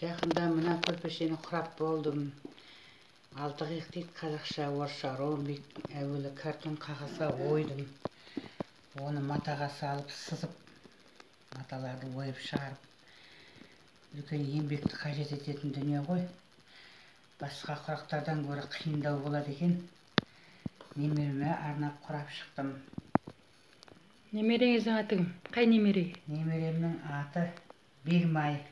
Жақында мына көрпешені құрап болдым. Алты қиық дейді қазақша, орысша ромбик. Әуелі картон қағазға ойдым. Оны матаға салып, сызып, маталарды ойып шығарып, үлкен еңбекті қажет ететін дүние ғой. Басқа құрақтардан гөрі қиындау болады екен. Немереме арнап құрап шықтым. Немереңіздің аты кім? Қай немереге? Немеремнің аты Бермай.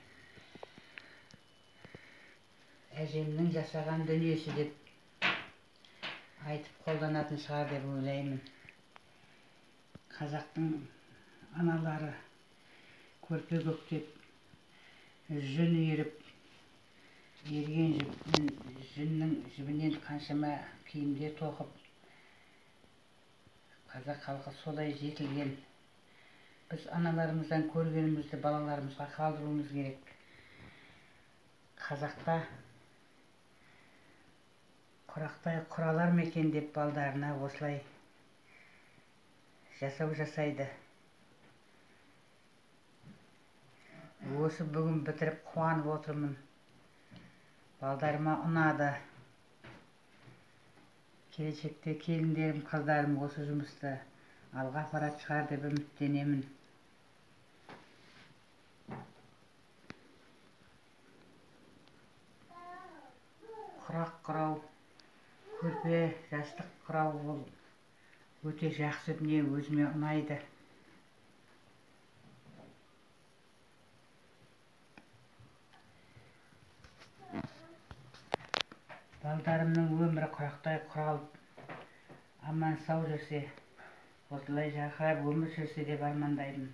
Әжемнің жасаған дүниесі деп айтып қолданатын шығар деп ойлаймын. Қазақтың аналары көрпе көктеп, жүн иіріп, иірген жүннің жібінен қаншама киімдер тоқып, қазақ халқы солай жетілген. Біз аналарымыздан көргенімізді балаларымызға қалдыруымыз керек. Қазақта құрақтай құралар ма екен деп балдарына осылай жасау жасайды. Осы бүгін бітіріп қуанып отырмын. Балдарыма ұнады. Келешекте келіндерім, қыздарым осы жұмысты алға апаратын шығар деп үміттенемін. Құрақ құрау, көрпе, жастық құрау ол өте жақсы дүние, өзіме ұнайды. Балдарымның өмірі құрақтай құралып, аман сау жүрсе, осылай жарқырап өмір сүрсе деп армандаймын.